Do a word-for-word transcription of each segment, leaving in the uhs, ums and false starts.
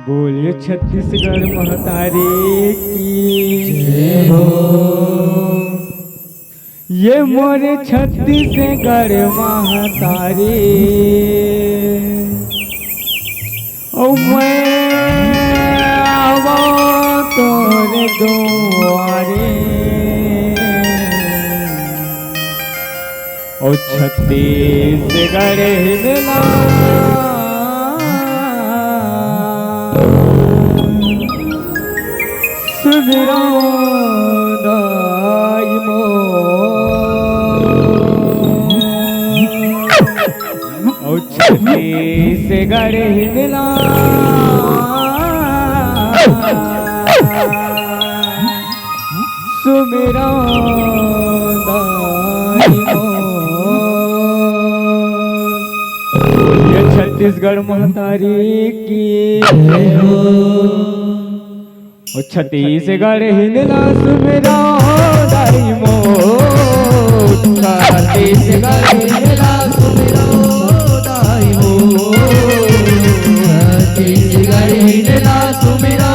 बोलिए छत्तीसगढ़ महतारी की जय हो। ये मोरे छत्तीसगढ़ महतारी, ओ मैं आवो तोरे दुआरे। ओ छत्तीसगढ़ हिंदला सुमिरो दाई मोर। ओ छत्तीसगढ़ हिंदला सुमिरो दाई मोर। ये छत्तीसगढ़ महतारी की जय हो। ओ छत्तीसगढ़ हिंदला सुमिरो दाई मोर। छत्तीसगढ़ हिंदला सुमिरो दाई मोर। छत्तीसगढ़ हिंदला सुमिरो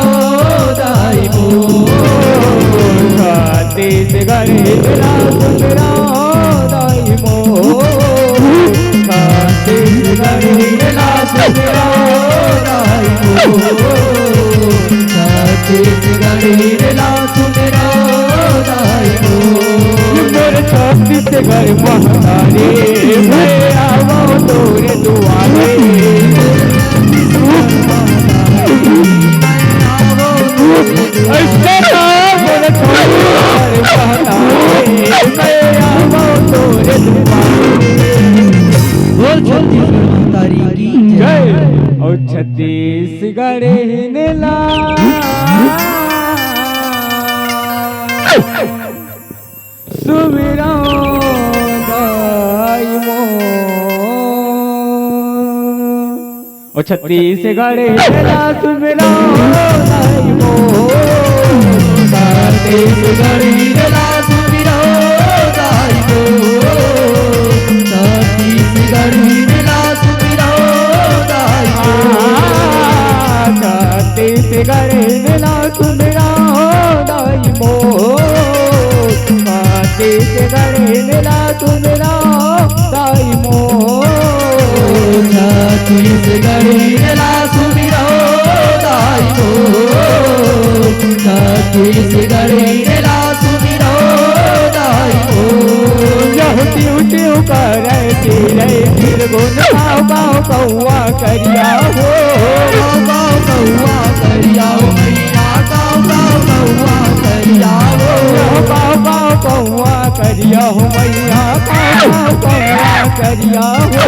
दाई मोर। छत्तीसगढ़ हिंदला सुमिरो दाई मोर। छत्तीसगढ़ हिंदला सुमिरो दाई मोर। छत्तीसगढ़ हिंदला सुमिरो दाई मोर। मोर छत्तीसगढ़ महतारी, मैं आवो तोरे दुआरे। ऐसे ना मोर छत्तीसगढ़ महतारी, मैं आवो तोरे दुआरे। बोल छत्तीसगढ़ महतारी की जय। जय। और छत्तीसगढ़ हिंदला सुमिरो दाई मोर। ओ छत्तीसगढ़ हिंदला सुमिरो दाई मोर। छत्तीसगढ़ हिंदला सुमिरो दाई मोर। छत्तीसगढ़ हिंदला सुमिरो दाई मोर। छत्तीसगढ़ हिंदला सुमिरो दाई मोर। छत्तीसगढ़ हिंदला सुमिरो दाई मोर। छत्तीसगढ़ हिंदला सुमिरो दाई मोर। छत्तीसगढ़ हिंदला सुमिरो दाई मोर। यहू टिव टिव करे चिरई, चिरगुन काव काव कौआ करिया हो। काव काव कौआ करिया हो मैया, काव काव कौआ करिया हो। काव काव कौआ करिया हो मैया, काव काव कौआ करिया हो।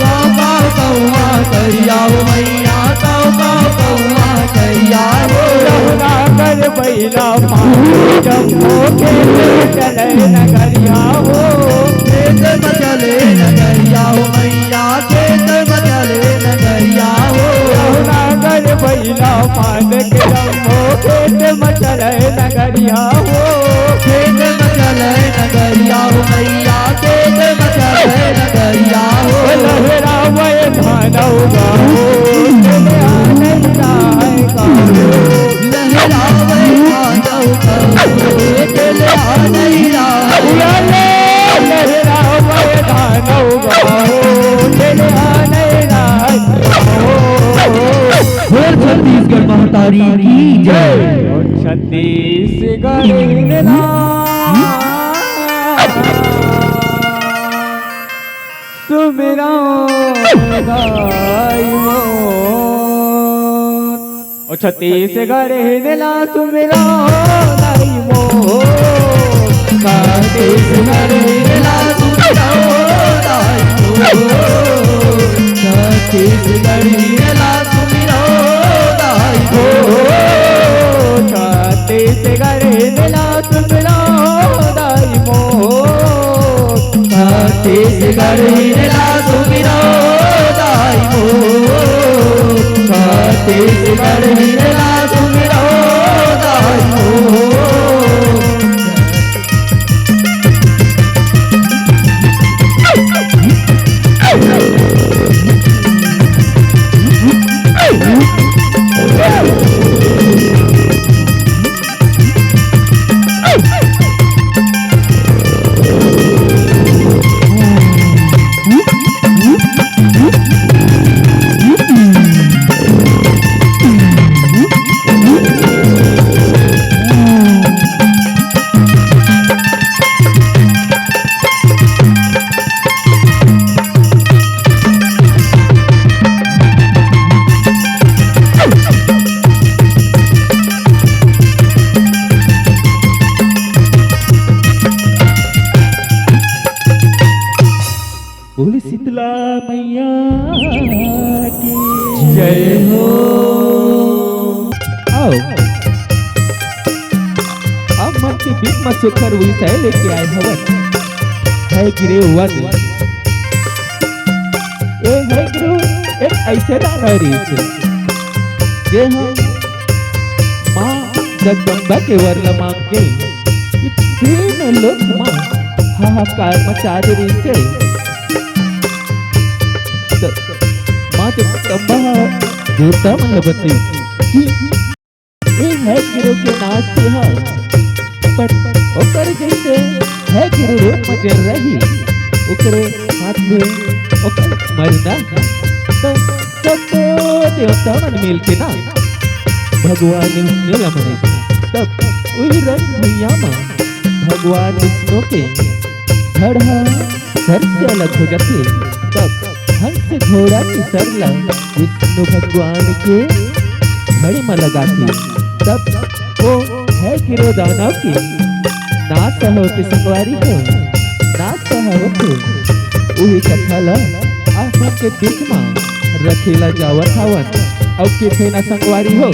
काव काव कौआ करिया हो मैया, काव काव कौआ करिया हो। लहरा कर बैला पानी जम्मो खेत में चले नगरिया हो। खेत में चले नगरिया हो मैया, खेत में चले नगरिया हो। लहरा कर बैला पानी के जम्मो खेत में चले नगरिया हो। खेत में चले नगरिया हो मैया, खेत में चले नगरिया हो। लहरावे धानौगा हो, चले आ नहीं जाएगा हो। लहरावे धानौगा हो, चले आ नहीं जाएगा। उड़ाले लहरावे धानौगा हो, चले आ नहीं जाएगा हो। बोल छत्तीसगढ़ महतारी की जय। छत्तीसगढ़ हिंदला सुमिरो दाई मोर। ओ छत्तीसगढ़ हिंदला सुमिरो दाई मोर। छत्तीसगढ़ हिंदला सुमिरो दाई मोर। छत्तीसगढ़ हिंदला सुमिरो दाई मोर। छत्तीसगढ़ हिंदला सुमिरो दाई मोर। छत्तीसगढ़ हिंदला सुमिरो दाई मोर। छत्तीसगढ़ हिंदला सुमिरो दाई मोर। मैया की जय हो। आओ, आप मन के बीच म सुघर विषय लेके आए हवन। हयग्रीव वध। ए हयग्रीव एक अइसे दानव रिहिस, जे ह माँ जगदम्बा के वर ल मांग के तीन लोक म हाहाकार मचा दे रिहिस हे। त माँ जगदम्बा ह देवता मन ल बतइस कि ए हयग्रीव के नाश हे, पर ओकर जइसे हयग्रीव रूप म जेन रही, ओकरे हाथ में ओकर मरना हे। त सब देवता मन मिलके ना भगवान विष्णु ला मनाइस। तब उही रंग भुइयां म भगवान विष्णु के धड़ ह सर से अलग हो जाथे। तब हंस घोड़ा के सर ला विष्णु भगवान के धड़ म लगाथे। तब ओ हयग्रीव दानव के नाश होथे संगवारी हो, नाश होथे। उही कथा ल आप मन के बीच म रखे ला जावत हवन। अउ कथे ना संगवारी हो,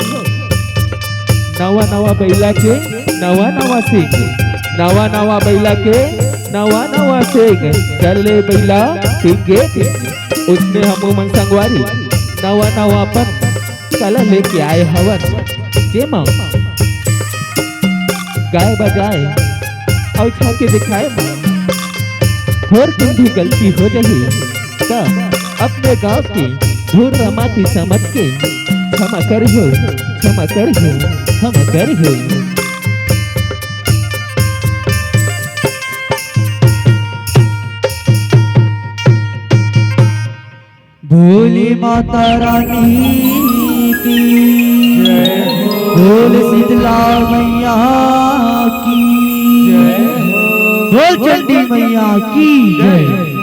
नवा नवा बइला के नवा नवा सींग, नवा नवा बइला के नवा नवा सींग, चले बइला सींगे। ओइसने हमू मन संगवारी नवा नवा अपन कला लेके आए हवन, जेमा गाय बजाए अउ छा के दिखाए म थोरकिन भी गलती हो जाही, त अपने गांव के धुन रमाती समझ के क्षमा करिहो, क्षमा करिहो, क्षमा करिहो। भोली माता रानी की जय हो। बोल शीतला मैया की जय हो। बोल चंडी मैया की जय।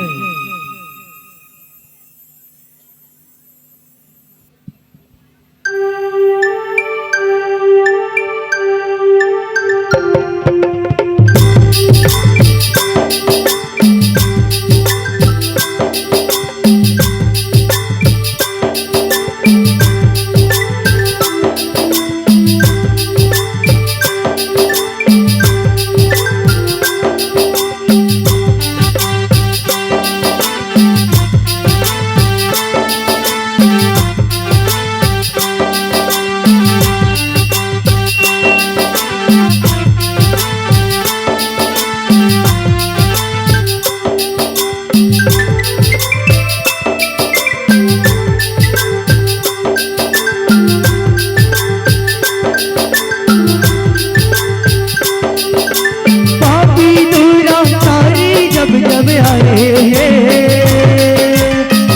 पापी दूरा तारी जब जब आए,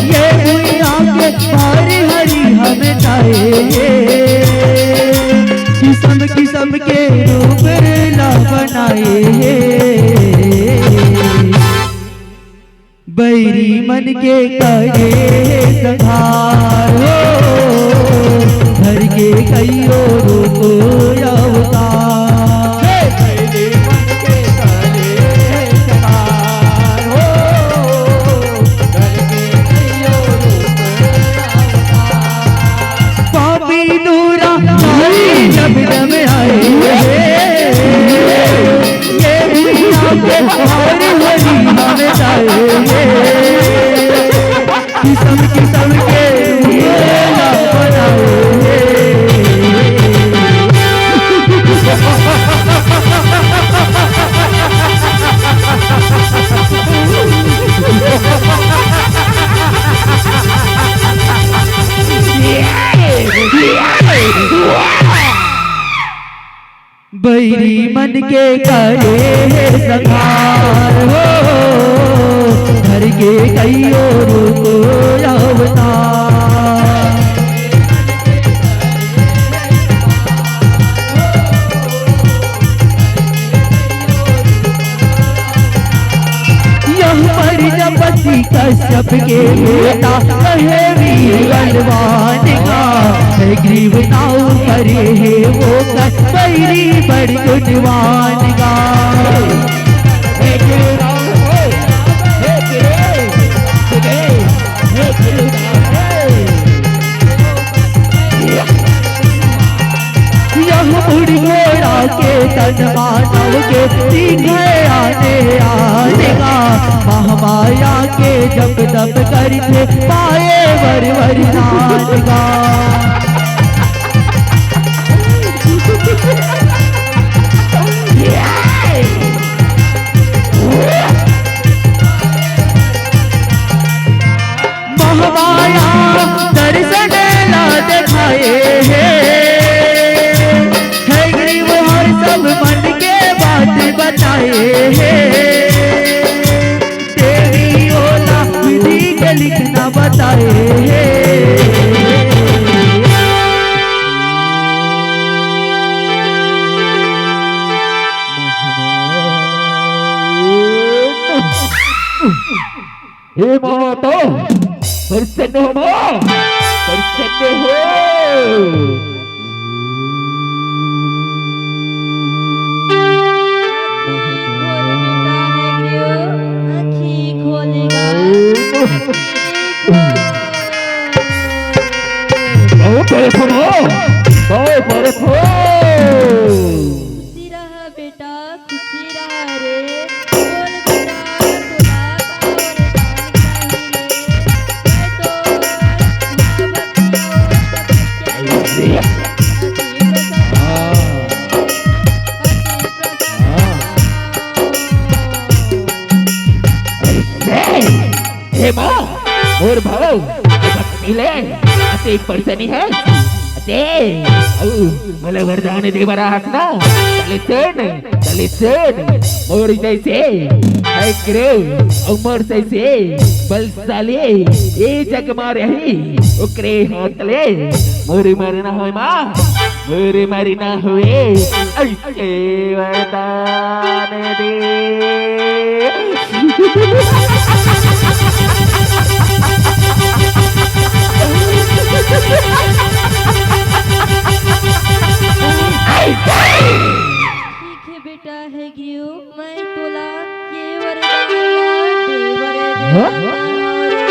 ये दुनिया के भार हरी हम ताए। किस्म किस्म के रूप ला बनाए, बैरी मन के करे संहार हो, धर के कइयो रूप अवतार। हे बैरी मन के करे संहार हो, धर के कइयो रूप अवतार। पापी दूरा तारी जब जब आए, ये दुनिया के भार हरी हम ताए। किस्म किस्म के मेला बनाए। बैरी मन के करे हे संहार हो, धर के कइयो रूप अवतार। यह प्रजापति कश्यप के बेटा कहे वीर बलवान का, है ग्रीव नाव परे है वो कर बैरी बड़ गुणवान का। हे ग्रीव नाव, हे ग्रीव, हे ग्रीव। तन मानव के दिखे आने आने गा, महामाया के जप तप करथे पाए वर वरदान गा। महामाया दर्शन ला देखाए हे, हे गरीब हर सब मन के बात बताए हे, देवी ओला विधि के लिखना बताए हे। हे माता, प्रसन्न हो माँ, प्रसन्न हो। आँखी खोले बेटा, आँखी खोले गा। बहुत बड़े हो माँ, बहुत बड़े हो। खुशी रहा बेटा, खुशी रहा रे। बोल बेटा, तोला का वरदान चाही रे? मैं तो माँ बतिया और तपस्या करे। अति प्रसन्न, अति प्रसन्न। हे माँ, मोर भाव, भक्ति ले, अति प्रसन्न हे। अते, अउ, मोला वरदान दे बर आहस ना, तले सुन, तले सुन, मोर जैसे, हे गुरु, अउ मोर जैसे, बलशाली, ए जग मा रही, ओकरे हाथ ले, मोर मरना होय माँ, मोर मरना होय, ऐ के वरदान दे। ठीक हे बेटा, हे गियो, मैं तोला ये वरदान ला दे बर हाँ? देवत हँव रे।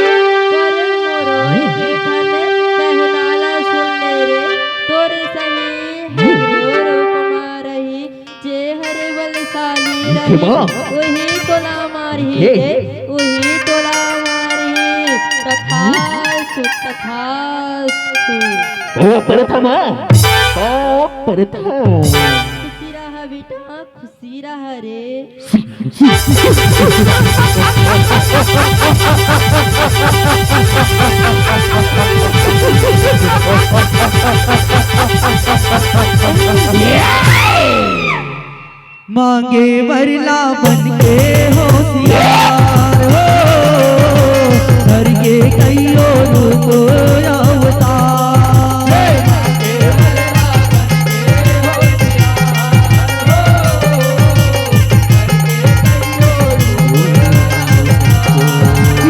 कर मोरो एक ठन कहना ला सुन ले रे, तोर सही हे गियो रूप मा रही। जे हर बलशाली रही, उही तोला मारही रे, उही तोला मारही। तथास्तु, तथास्तु। ओ प्रथम, ओ प्रथम। खुशी रहा बेटा, खुशी रहा रे। मांगे वरला बन के होशियार हो, धर के कइयो रूप अवतार।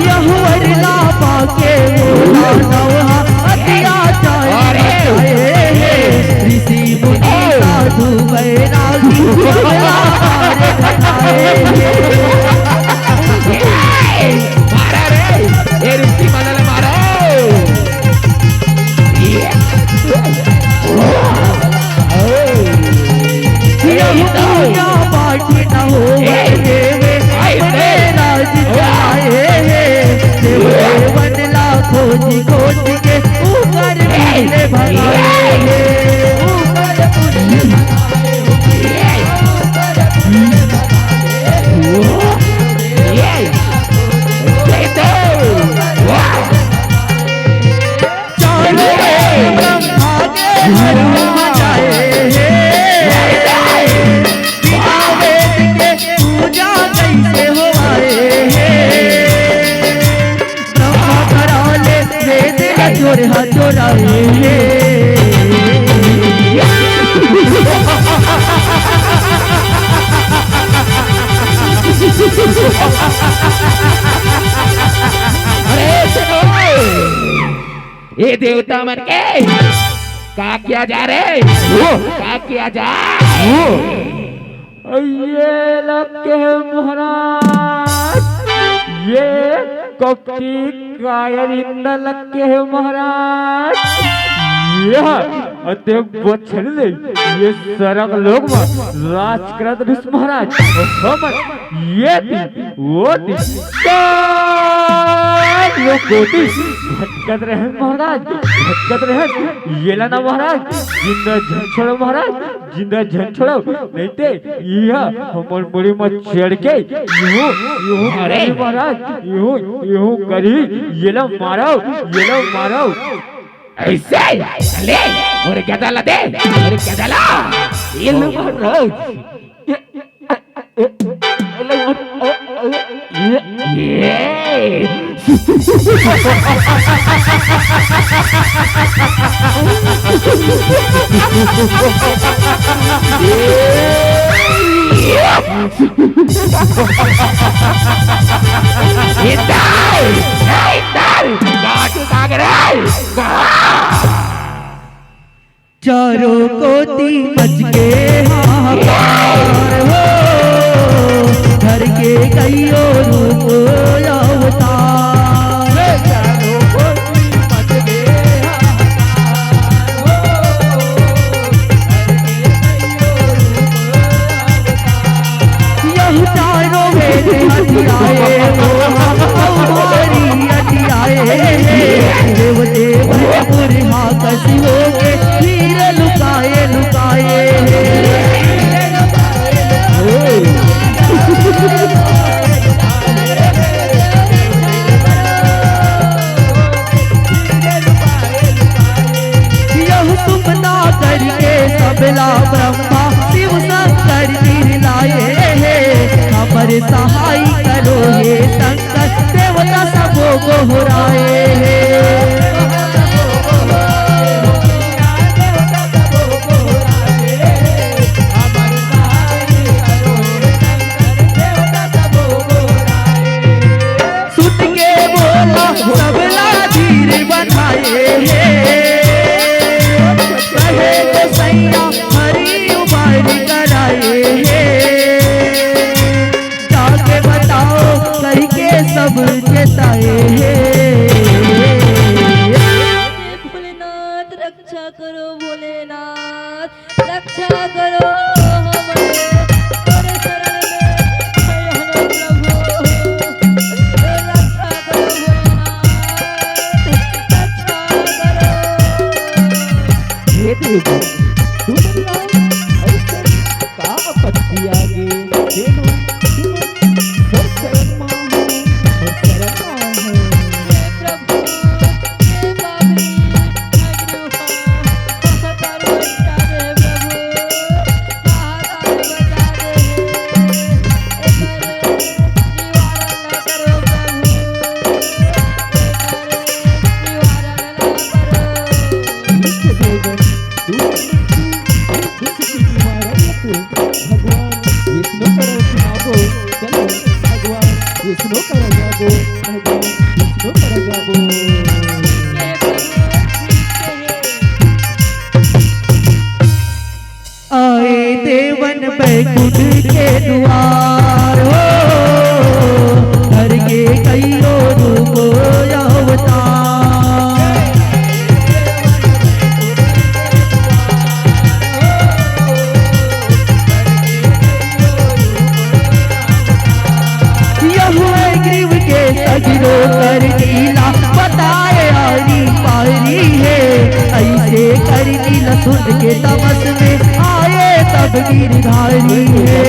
यह वरला पाके मोला नवा अतिया चाहे हे। ऋषि मुनि साधु बैरागी मारा रे, ए ऋषि मन ला मारा। यहू दुनिया पाठ न होवय देवे, बने राज चलाए हे। देव देवन ला खोज खोज के ऊपर मुंडे भगाए हे। ऊपर मुंडे भगाए हे। ऊपर मुंडे भगाए हे। चारों ओर ब्रह्मा के हर हो मचाए हे। बिना वेद के पूजा कैसे होवाए हे। ब्रह्मा करा ले वेद ला चोर हा चोराए हे। अरे सुनो, ए देवता मन के का किया जा रे? का किया जा? ये लग के हे महाराज, ये कपटी कायर इंदा लग के हे महाराज। ये ह, अते बछर ले ये सरग लोग म राज करत रहिस महाराज। हमन ये ती, वो ती, चार लोग कोती भटकत रहे महाराज, भटकत रहे। येला ना महाराज, जिंदा झन छोड़ो महाराज, जिंदा झन छोड़ो, नहीं ते ये ह हमर मुड़ी म चढ़ के यूं, यूं अरे! करही महाराज, यूं, यूं करही। येला मारो, येला मारो। ऐसे, ले, मोर गदा ला दे, मोर गदा ला। ये लो महाराज। ये, ये, ये, ये, ये। इधर! ए, इधर! काट कागरे! चारों कोती मच के हाहाकार हो, धर के कइयो रूप अवतार। चारों कोती मच के हाहाकार हो, धर के कइयो रूप अवतार। यहू चारों वेद हथियाए हो, अउ भारी अटियाए हे। देव देव पुरहा कसी होके, हीरे लुकाए लुकाए हे। यहू सुपना करके सबला ब्रह्मा शिव शंकर चिल्लाए हे। हमर सहाय करो हे शंकर, देवता सबो गोहराए हे। सुत के बोला सबला धीर बनाए हे, कहे गोसैया हरि उबार कराए हे। जाके बताओ कहि के सब चेताए हे। भोलेनाथ, रक्षा करो भोलेनाथ, रक्षा करो हमें, तोरे शरण में है हमें प्रभु, रक्षा करो भोलेनाथ, रक्षा करो। हे देव, तू बतलाओ, ऐसे का आपत्ति आगे, तेनो तुम सब शरण माहू, सब शरण माहू। हे प्रभु, हे बाबरी, हे प्रभु, हे प्रभु, महाकाल बचा दे, हे प्रभु, निवारण करो प्रभु, निवारण करो। हे देवन, तू दुख की निवारण तू। भगवान विष्णु कर जाबो, चलो भगवान विष्णु कर जाबो, भगवान विष्णु कर जाबो। आए देवन बैकुंठ के दुआर हो, धर के कइयो रूप अवतार। यहू हे ग्रीव के सगरो कर लीला, बताए आरी पारी हे। ऐसे कर लीला सुन के तमस में आए तब गिरधारी हे।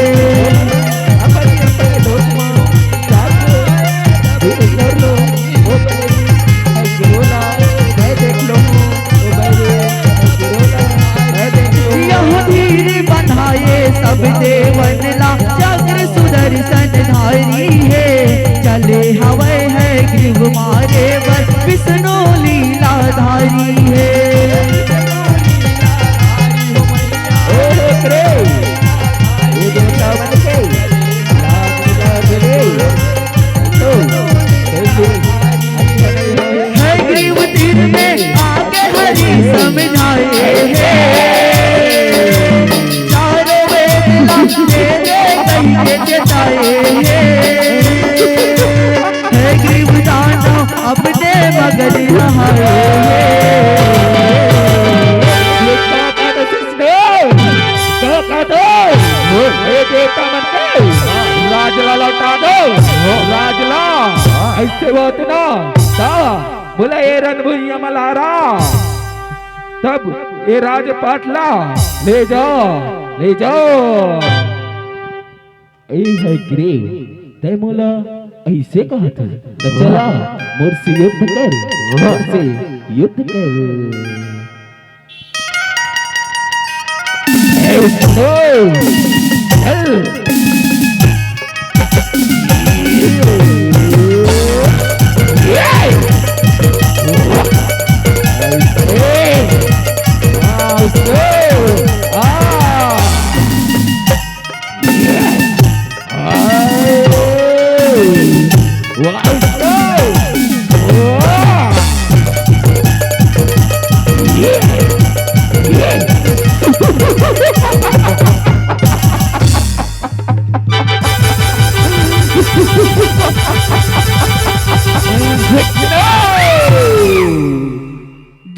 यहू धीर बंधाए सब देवन ला, चक्र सुदर्शन धारी हे। चले हवै हे ग्रीव मारे बर, विष्णु लीलाधारी हे। ओ रे, ये देवता मन अतना ता बोला, ए रणभुइया मल्हारा, तब ए राजपाट ला ले जाओ, ले जाओ। ए है ग्रीव, तै मोला अइसे कहत हस, त चला मोर से युद्ध कर, मोर से युद्ध कर। ए, सुनो, चल।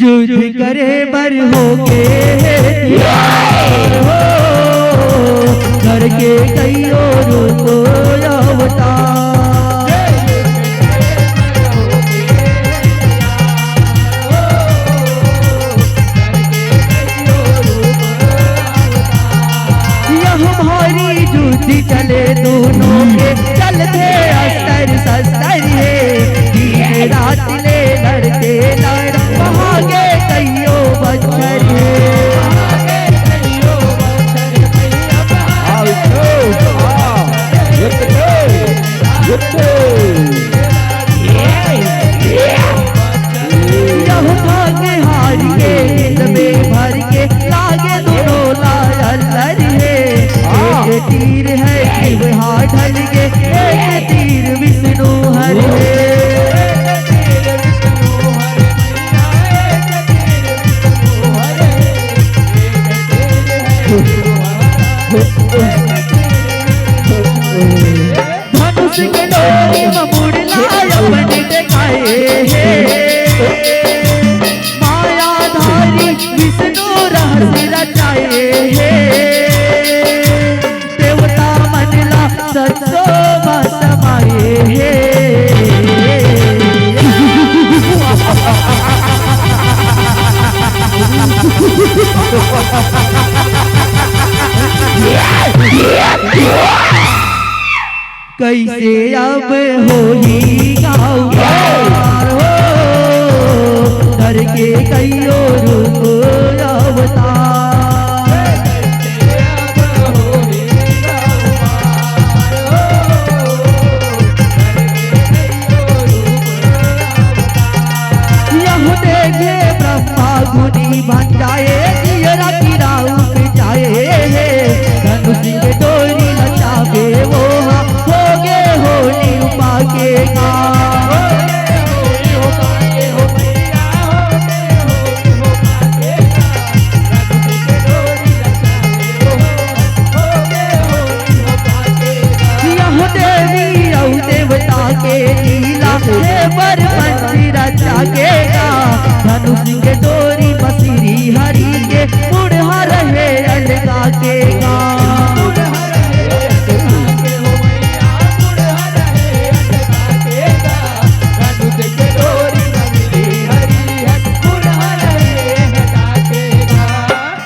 युद्ध करे बर होगे तैयार हो, करके कइयो रूप अवतार। यह भारी युद्ध चले दोनों के, चलथे अस्त्र शस्त्र हे। दिन रात ले लड़ते लड़, भागे कइयो बच्छर हे। यह भाग हार के हित में भर के, लागे दोनों ला लड़ हे। एक तीर है शिव हा ढल के, एक तीर विष्णु हर हे। धनुष के डोरी म मुड़ला अपन देखाए हे। मायाधारी विष्णु रहस्य रचाए हे। देवता मन ला सत्सो म समाए हे। कइसे अब होही गाँव पार हो, करके कइयो रूप अवतार। यहू देखे ब्रह्मा गुनी भंजाए, जियरा की राउत जाए हे। धनुष के डोरी लचावे वो हा, होगे होनी उमा के गा। यह देवी अउ देवता के लीला, हे बर पंची रचा के गा। धनुष के डोरी म श्री हरि के, मुड़हा रहे अलगा के गा।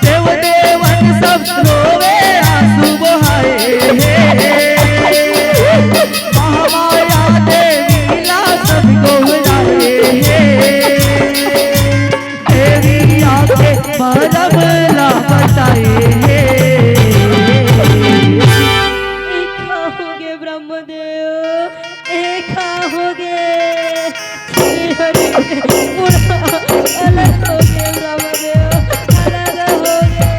देव देवन सब रोवे आंसू बहाए हे। महामाया देवी ला सब गोहराए हे। देवी आके मरम ला बताए हे। एखा होगे ब्रह्मदेव, एखा होगे। अरे, अरे, पूरा अलग होगे ब्रह्मदेव, अलग होगे।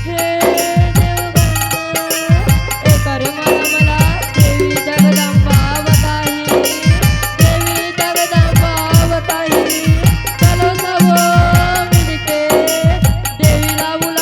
हे देवगन, एकर मरम ला देवी जगदम्बा बताही, देवी जगदम्बा बताही। चलो सबो मिलके देवी ला बुला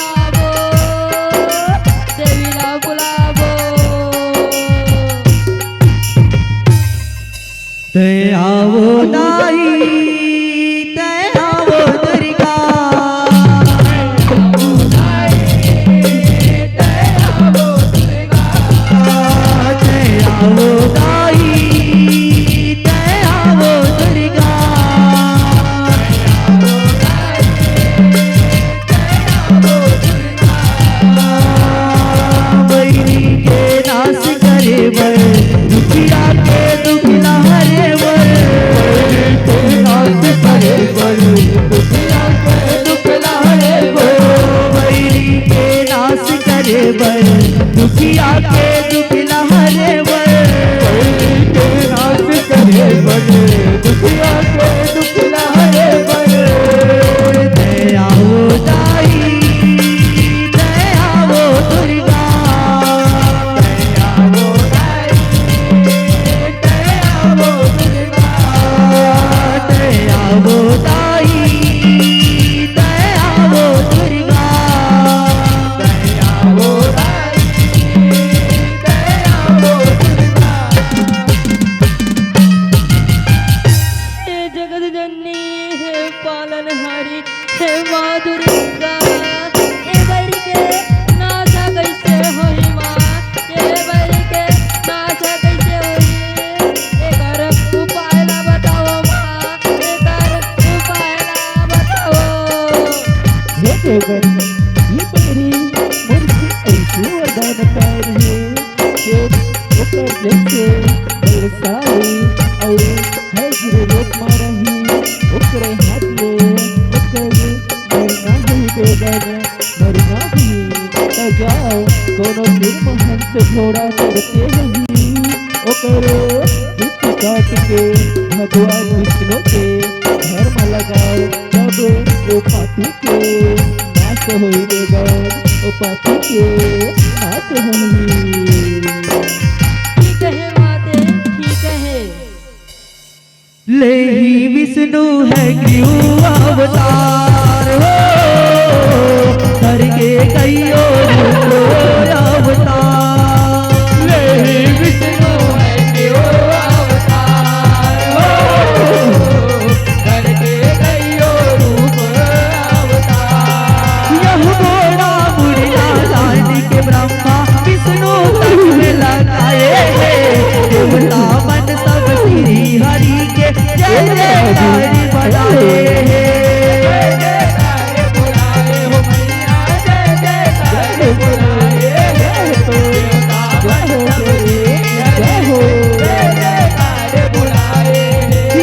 हे माँ दुर्गा, ए बइरी के नासा कइसे होही माँ? ए बइरी के नासा कइसे होही? एकर उपाय ला बताओ माँ, एकर उपाय ला बताओ। हे देवगन, ये बइरी मोर से अइसे वरदान पाए रहे, के ओकर जइसे बलशाली अउ है गिरे लोक मारही, ओकरे हाथ ले ओकर मरना ही देवगन, मरना ही। त जाओ कोनो फिर महंत घोड़ा चढ़ते ही ओकर हित काट के भगवान विष्णु के धर्म लगाओ, तब वो पापी के नाश होई देवगन, वो पापी के नाश होई। ठीक हे माते, ठीक हे। लेही विष्णु हग्रीव अवतार हो, धर के कइयो रूप अवतार। लेही विष्णु हग्रीव अवतार हो, धर के कइयो रूप अवतार। यहू घोड़ा मुड़िया लानी के ब्रह्मा विष्णु तक में लगाए हे। देवता मन सब श्री हरि के जय जयकारी बनाए हे।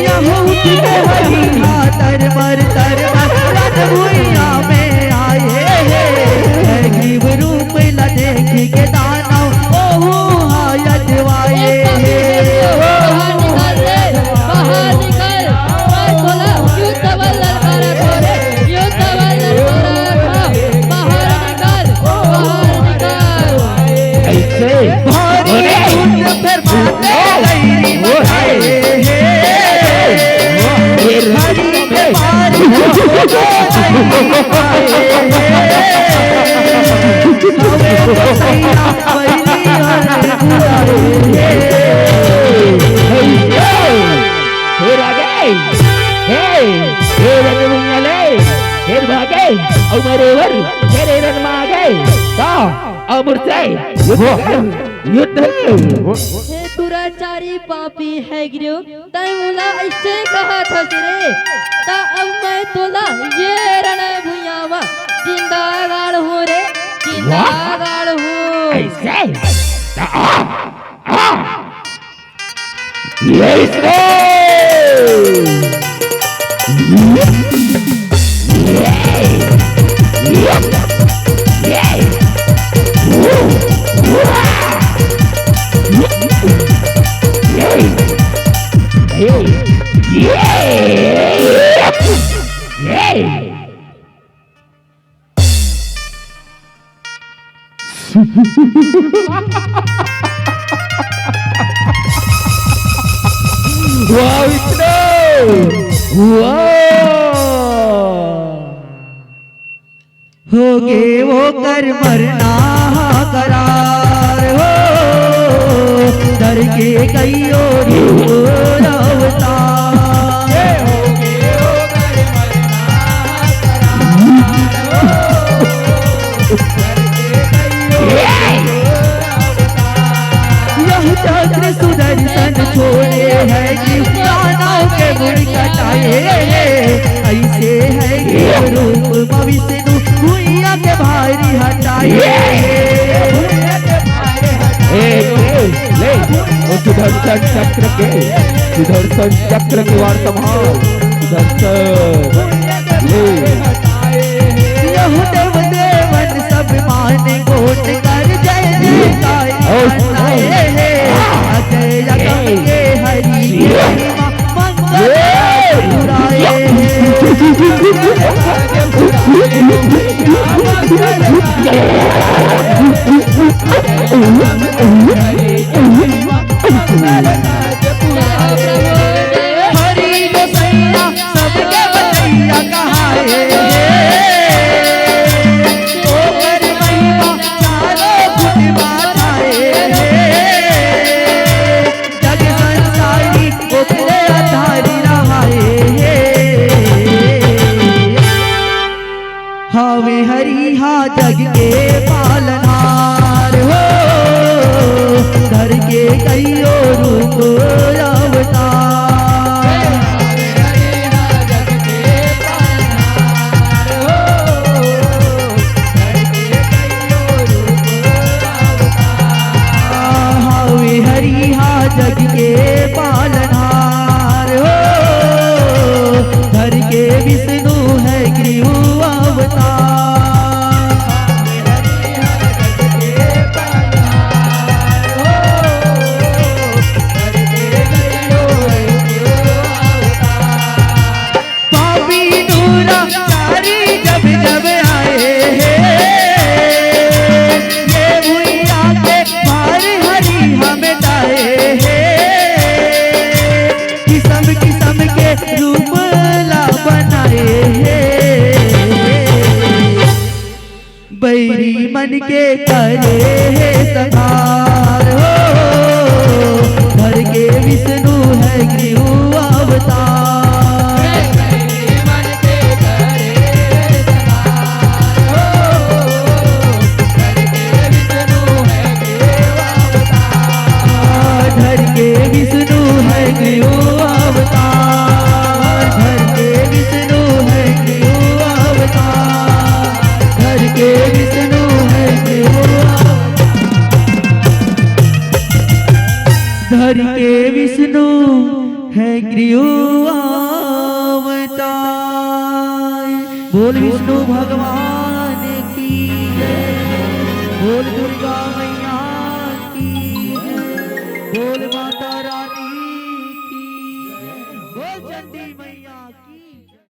यहू उठ के हरि हा तर मर तर मर रन भुइयां में आए हे। हग्रीव रूप ला देखि के दानव ओहू हा अजवाए हे। बाहर निकल रे, बाहर निकल। मैं तोला युद्ध बर ललकारत हों रे, युद्ध बर ललकारत हों। बाहर निकल, बाहर निकल। अइसे भारी अरे! युद्ध फेर माते गइरी वो है। मनाए हे। ये हरि के पार हो गइरी मनाए हे। अबे तो सैया बइरी हर बुलाए हे। हे रागे, हे, हे रंग भुइयां ले, हे भागे, अउ मेरे वर, मेरे रन मागे, का अमर से युद्ध, युद्ध। हे दुराचारी पापी हग्रीव, तैं मोला अइसे कहत हस रे, त अब मैं तोला ये रण भुइयां म जिंदा गाड़हूं रे, जिंदा वाह। गाड़हूं। अइसे? त आ, आ। ये इसको। वाह विष्णु, वाह। होगे ओकर मरना हा करार हो, धर के कइयो रूप अवतार। यह चक्र सुदर्शन छोड़े हैं कि दानव के मुड़ कटाए हैं। अइसे है कि रूप म विष्णु भुइयां के भारी हटाए हैं। ए, ए, ले, वो सुदर्शन चक्र के, सुदर्शन चक्र के वार संभाल, सुदर्शन, ले। यहू देव देवन सब मान गोठ कर जय जयकार मनाए हे। अजय अगम के हरि के महिमा मंगल गाए हे। हरि गोसैया सबके बचैया कहाए हे, ओकर महिमा चारों खुट बाताए हे, जग संसारी ओकरे आधारी रहाए हे। हवे हरि हा जग के पालनहार हो, धर के कइयो रूप अवतार। हवे हरि हा जग के पालनहार हो, धर के विष्णु है ग्रीव अवतार। पापी दूरा तारी जब जब आए हैं, ये भुइया के भार हरि हम ताए हैं, किसम किसम के रूप ला बनाए हैं। बैरी मन के करे हे संहार हो, धर के विष्णु है ग्रीव अवतार। धर के विष्णु है ग्रीव अवतार, धर के विष्णु है ग्रीव अवतार, धर के विष्णु है ग्रीव अवतार। धर के विष्णु है ग्रीव अवतार। बोल विष्णु भगवान की जय, बोल दुर्गा मैया की जय, बोल माता रानी की जय, बोल चंडी मैया।